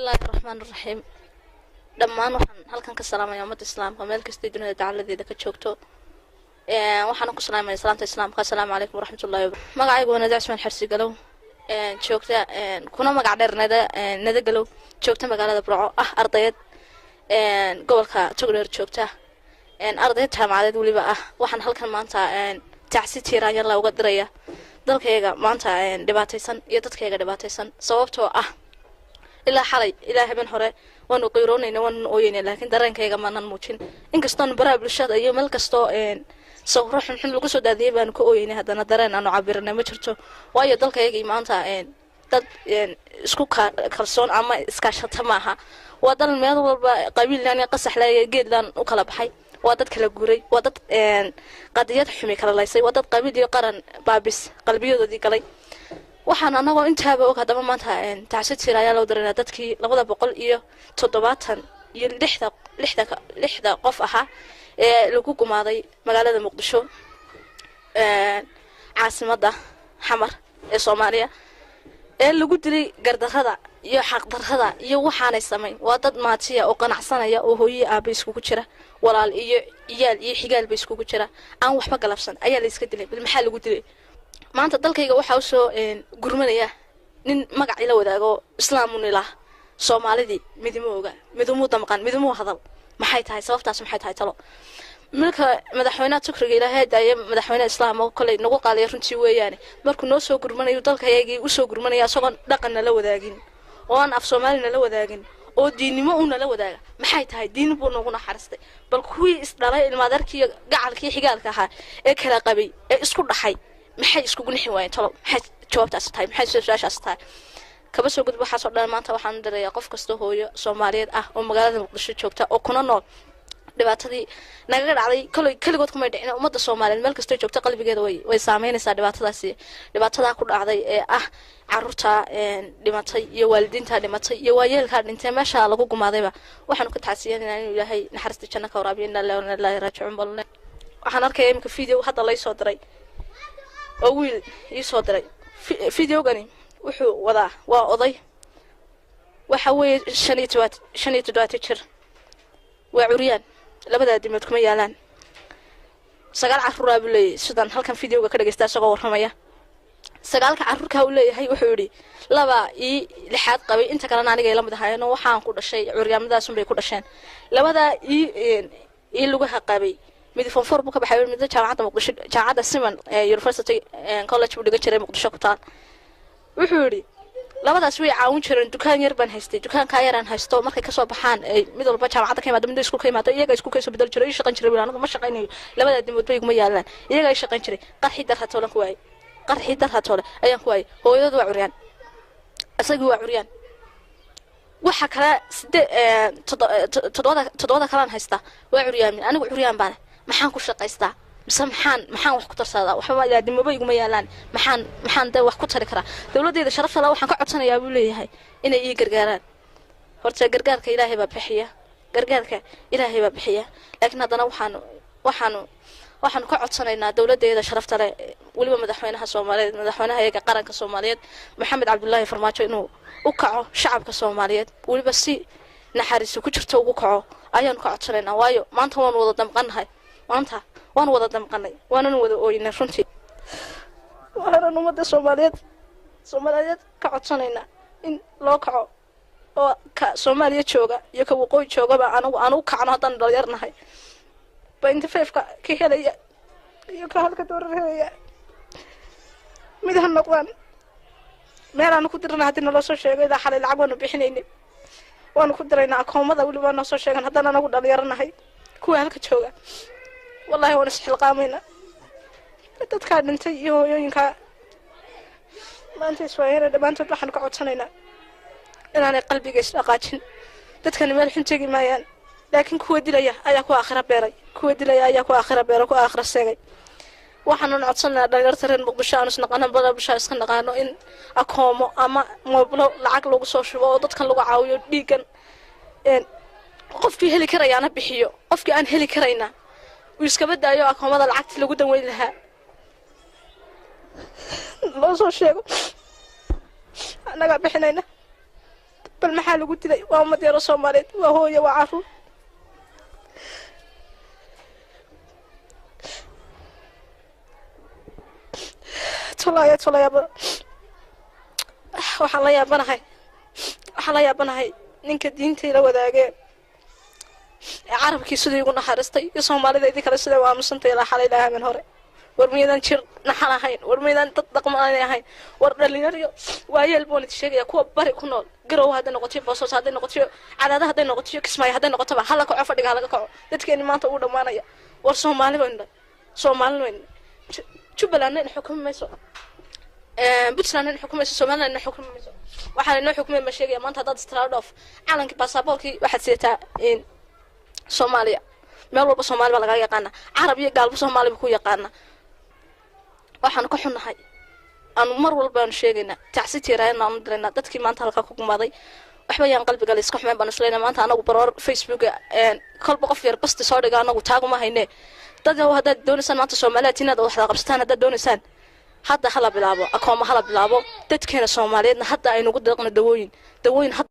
Bismillaahi raxmaan raxiim. Dhammaan waxaan halkan ka salaamaya ummadda islaamka meel kastay dunida dacaladeeda ka joogto. Waxaana ku salaamaya salaamta islaamka: asalaamu calaykum waraxmatullahi wabarakatu. Magacaygu waa Nada Cusmaan Xersi Galow, joogta kuna magac dheer Nada Nada Galow, joogta magaalada Burco, ah ardayad gobolka Togdheer joogta, ardayad jaamacadeed weliba ah. Waxaan halkan maanta tacsi tiiraanyala uga diraya dalkayga maanta dhibaataysan iyo dadkayga dhibaataysan, sababtoo ah ilaa xalay, ilaa habeen hore waanu qiiroonayna, waanu ooyeyna, laakiin dareenkayga maanan muujin. Inkastoonu baraha bulshada iyo meel kastoo sawiro xunxun lagu soo daadiyay baanu ka ooyeynay, haddana dareen aanu cabirinay ma jirto, waayo dalkaygii maanta dad isku kalsoon ama iskaashata maaha. Waa dal meel walba qabiillan iyo qasaxle iyo geedlan u kala baxay, waa dad kala guuray, waa dad qadiyad xumi kala laysay, waa dad qabiil iyo qaran baabis qalbiyadoodii galay. Waxaan anagoo intaaba og haddaba maanta tacsi tiir ayaa loo diranaa dadkii 276 lixda lixda qof ahaa ee lagu gumaaday magaalada Muqdisho, caasimadda Xamar ee Soomaaliya, ee lagu dilay gardarrada iyo xaqdarrada iyo waxaanay samayn. Waa dad maatiya oo qanacsanaya oo hooyiyi aaba iskugu jira, walaal iyo iyaal iyo xigaalba iskugu jira, aan waxba galabsan ayaa la iska dilay. Bal maxaa lagu dilay? Maanta dalkayga waxaa usoo gurmanaya nin magac ila wadaago islaamun ilaah. Soomaalidii midimo oga, midumuu damqan, midumuu hadal. Maxay tahay sababtaas? Maxay tahay talo? Marka madaxweynaha Tukriga, Ilaahay daaye, madaxweynaha islaam oo koley nagu qaaliya runtii weeyaane, markuu noo soo gurmanayo, dalkayagii usoo gurmanaya isagoon dhaqan nala wadaagin oo aan af Soomaali nala wadaagin oo diinnimo u nala wadaaga, maxay tahay? Diin buu nagu naxariistay. Bal kuwii isdhalay, ilmaadarkii, gacalkii, xigaalka ahaa ee kala qabay ee isku dhaxay, maxay iskugu nixi waayeen talo? Maxay jawaabtaasi tahay? Maxay su-aashaasi tahay? Kaba soo gudub waxaasoo dhan, maanta waxaan dirayaa qof kasta hooyo Soomaaliyeed ah oo magaalada Muqdisho joogta oo kuna nool dhibaatadii nagaga dhacday. Koley keligood kumay dhicin, ummadda Soomaaliyeed meel kastoo joogta qalbigeeda way saameynaysaa dhibaatadaasi. Dhibaatadaa ku dhacday ee ah caruurta dhimatay iyo waalidiinta dhimatay iyo waayeelkaa dhintay meesha lagu gumaadayba, waxaanu ka tacsiyanayna inuu Ilaahay naxariista janno ka waraabiyo. Inna lillahi wa inna ilaihi raajicuun. Balne waxaan arkaya iminka video hadda lay soo diray oo wiil ii soo diray. Videogani wuxuu wadaa waa oday, waxa weeye 75 jir, waa curyaan, labadaa dimood kuma yaalaan, sagaal caruuraa buu leeyahay. Sidaan halkan videoga ka dhageysta isagoo warramaya, sagaalka caruurkaa uu leeyahay, wuxuu yidhi laba ii lixaad qabay, inta kalena aniga ila mid ahaayeen oo waxaan ku dhashay curyaamadaas unbay ku dhasheen. Labadaa ii lugaha qabay, mid form four buu ka baxay, midna jaamacadda Muqdisho, jaamacadda Siman University College buu dhigan jiray, Muqdisho ku taal. Wuxuu yidhi labadaas way caawin jireen, dukaan yar baan haystay, dukaankaa yaraan haysto markay kasoo baxaan ay mid walba jaamacadda ka yimaado, midna iskuul ka yimaado, iyaga iskuul kasoo bedeli jiray, ii shaqayn jiray. Anigu ma shaqaynayo, labadaa dimood bay iguma yaalaan, iyaga ii shaqayn jiray. Qarxii darhatoolan ku waayay, qarxii darhatoole ayaan ku waayay. Hooyadoodu waa curyaan, isagii waa curyaan. Waxa kale sidee toddobada kalaan haystaa waa curyaamin, anigu curyaan baane. Maxaan ku shaqaystaa mise maxaan wax ku tarsadaa? Waxba ilaadimoba iguma yaalaan. Maxaan dee wax ku tari karaa? Dowladeyda sharafta la waxaan ka codsanayaa, buu leeyahay, inay ii gargaaraan. Horta gargaarka Ilaahay baa bixiya, gargaarka Ilaahay baa bixiya, laakiin haddana waxaanu ka codsanaynaa dowladeeda sharafta leh, weliba madaxweynaha Soomaaliyeed, madaxweynaha iyaga qaranka Soomaaliyeed, Maxamed Cabdullaahi Farmaajo, inuu u kaco shacabka Soomaaliyeed, weliba si naxariisu ku jirto ugu kaco ayaanu ka codsanaynaa. Waayo maanta waanu wada damqannahay, maanta waanu wada damqanay, waanan wada ooynay runtii. Waxaanan ummadda Soomaaliyeed ka codsanaynaa in loo kaco oo ka Soomaaliya jooga iyo ka waqooyi joogaba anagu aan u kacno haddaan dhalinyarnahay ba inta feefka ka helaya iyo ka halka doorar helaya mid ha noqdaan. Meelaanu ku dirana haddii naloo soo sheego, ilaa xalay lacag waanu bixinaynay, waanu ku diraynaa akoomada, weliba noo soo sheegan. Haddaan anagu dhalinyaranahay kuwa halka jooga, wallahi waan isxilqaamayna. Dadkaa dhintay iyo hooyooyinkaa maanta iswaayana dhammaantood waxaanu ka codsanaynaa inaanay qalbiga isdhaqaajin. Dadkani meel xun tegi maayaan, laakiin kuwa dilaya ayaa ku aakhira beeray, kuwa dilaya ayaa ku aakhira beeray, ku aakhira seegay. Waxaanan codsanaynaa dhalinyarta reer Muqdisho aanu isnaqaano, bada bulshaa iska naqaano, in akoomo ama mooblo lacag lagu soo shubo oo dadkan lagu caawiyo. Dhiigan qofkii heli karayaana bixiyo, qofkii aan heli karayna uu iskaba daayo. Akoomada lacagtii lagu daweyn lahaa loo soo sheego, annagaa bixinayna. Bal maxaa lagu dilay? Waa ummad yaro Soomaaliyeed, waa hooya, waa caruur. Tolaya, tolayaaba, waxaan la yaabanahay, waxaan la yaabanahay ninka diintayla wadaagee ee carabkii sidii igu naxariistay iyo Soomaalida idin kale siday u aamusantay ilaa xalay, ilaa habeen hore. War miyadan jir naxan ahayn? War miyadan dad dhaqmo aanay ahayn? War dhalinyaro, waayeel baan idin sheegaya, kuwa bari ku nool, Garow hadday noqotiyo, Boosooso hadday noqotiyo, Cadaada hadday noqotiyo, Kismaayo hadday noqotoba, hala kaco, fadhiga halaga kaco. Dadkeeni maanta uu dhammaanaya. War Soomaali baynu dhan, Soomaali baynu. Jubbalandna ina xukumi mayso, Puntlandna ina xukumayso, Somaliland ina xukumi mayso. Waxaana inoo xukumay ma sheegaya. Maanta haddaad istiraadhoof calankii, baasaboorkii waxaad sidataa Soomaaliya, meel walba Soomaali baa lagaga yaqaana, Carab iyo gaalba Soomaali ba ku yaqaana. Waxaanu ka xunnahay, aanu mar walba aanu sheegaynaa, tacsi tiiraayana aanu diraynaa dadkii maanta halkaa ku gumaaday. Waxba yaan qalbiga la iska xumeyn baanu isleynaa. Maanta anagu baroor Facebooka kolba qof yar basti soo dhiga, anagu taaguma hayne. Dad haddaad doonaysaan maanta Soomaaliya inaad waxda qabsataan, haddaad doonaysaan, hadda hala bilaabo akooma, hala bilaabo. Dadkeena Soomaaliyeedna hadda aynugu deeqno dawooyin, dawooyin hadda.